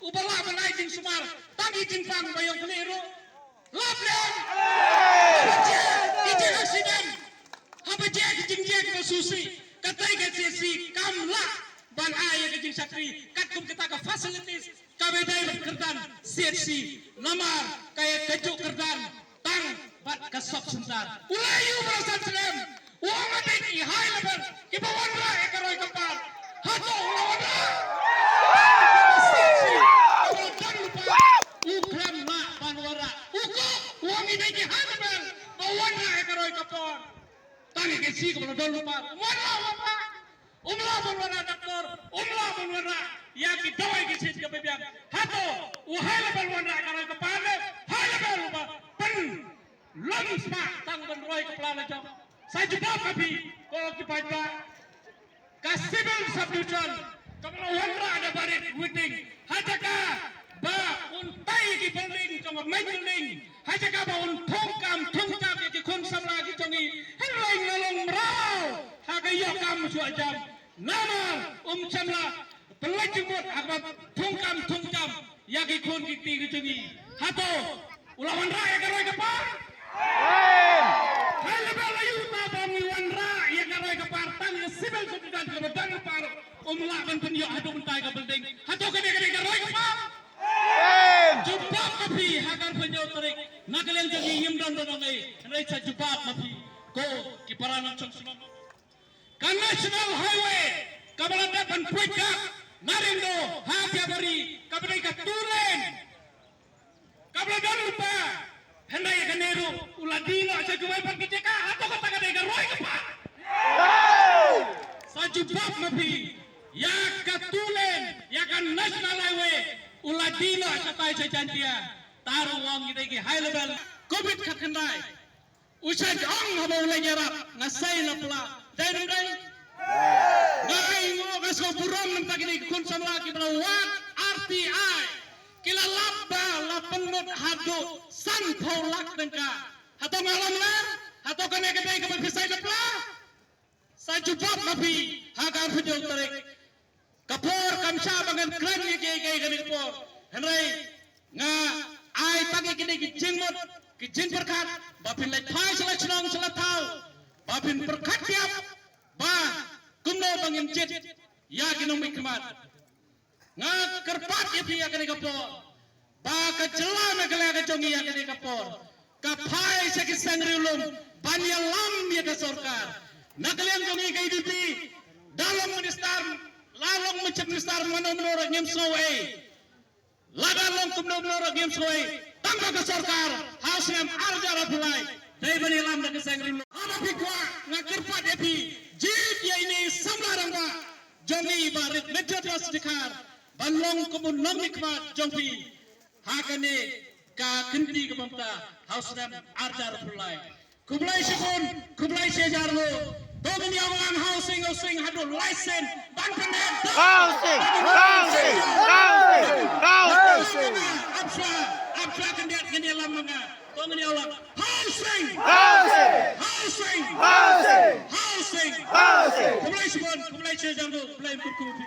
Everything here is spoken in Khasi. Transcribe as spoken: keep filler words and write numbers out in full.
Uba lah ban ai jingsumar tang ki jingpang ba ïong khlieh ruh. Lap lem. Haba jia ki jingaccident, haba jia ki jingjia kiba sngewsih, katei ka C H C kam lah ban ai ïa ka jingshakri katkum kata ka facilities kaba dei bad kyrdan C H C. Namar ka ïa kajuh kyrdan tang bad ka sub center. U la ïoh ba la san snem, u ong, nga dei ki high level kiba wanrah ïa ka roi ka par. Hato u la wanrah? U la don lypa, u khlem lah ban wanrah. U kok, u ong, ngi dei ki high level ba wanrah ïa ka roi ka par. Tang ïa ka C H C kaba la don lypa. Wanrah, wanrah. Um lah ban wanrah doktor, um lah ban wanrah ïa ki dawai ki sien kiba biang. Hato u high level wanrah ka roi ka par ne, high level uba pynlong spah tang ban roi ka pla la jong? Sa jubab ma phi ko ki paidbah. Ka civil subdivision kaba la wanrah da barit waiting, ha jaka ba un tai ki building jong ka main building, ha jaka ba un thung kam thung jam ïa ki khun samla ki jong ngi, hynrei nga long mraw ha ka ïoh kam shuwa jam. Namar um shym la pynleit jingmut ha kaba thung kam thung jam ïa ki khun ki kti ki jong ngi. Hato u la wanrah ïa ka roi ka par? High level aïu ta ba ngi wanrah ïa ka roi ka par, tang ïa civil subdivision kaba dang ka par um lah ban pynïoh haduh mynta ïa ka building? Hato kane ka dei ka roi ka par? Jubab ma phi ha ka arphew hynñiew tarik. Na ka liang jong ngi ngim don don ei, hynrei sa jubab ma phi ko ki para nongshong shnong. Ka National Highway kaba la dep ban pyrkhat na Ringdo ha Tiabari, kaba dei ka two lane, kaba la don lypa, hynrei kane ruh u la die noh sha kiwei pat ki jaka. Hato kata ka dei ka roi ka par? Sa jubab ma phi, ïa ka two lane, ïa ka National Highway u la die noh shatai sha Jaintia. Te u ong ngi dei ki high level. Covid khatkhyndai. U shait ong haba u leit ïarap, nga sei la pla. Dei ne em dei? Nga ainguh, nga sngewburom namar kine ki khun samla kiba la wad R T I. Ki la lap ba la pynlut haduh sanphew lak tyngka. Hato nga lamler? Hato kane ka dei kaba phi sei la pla? Sa jubab ma phi ha ka arphew hynñiew tarik. Ka por kam shah ba ngan kren ïa kiei kiei kane ka por. Hynrei nga ai tang ïa kine ki jingmut, ki jingpyrkhat, ba phin leit phai sha la shnong sha la thaw, ba phin pyrkhat kiap ba kumno ba ngin jied ïa ki nongmihkhmat. Nga kyrpad ïa phi ïa kane ka por, ba ka jylla Meghalaya ka jong ngi ïa kane ka por ka phai sha ki seng riewlum ban ïalam ïa ka sorkar. Na ka liang jong ngi ka U D P, da long minister, la long chief minister mano mano ruh ngim sngew ei. Lada long kumno kumno ruh ngim sngew ei. Tang ba ka sorkar ha u snem ar hajar arphew lai dei ban ïalam da ka seng riewlum. Haba phi kwah, nga kyrpad ïa phi, jied ïa ine i samla rangbah jong ngi Bah Rit Metrodus Dkhar ban long kum u nongmihkhmat jong phi ha kane ka kynti ka bynta ha u snem ar hajar arphew lai. Khublei shibun, khublei shihajar nguh. To ngin ïa wan housing, housing haduh lai sien ban pyneh. Housing, housing, housing, housing. Ap shuwa, ap shuwa khyndiat ngin ïalam ma nga. To ngin ïa wan. Housing! Housing! Housing! Housing! Housing! Housing! Khublei shibun, khublei shihajar nguh, khublei kyrkhu phi.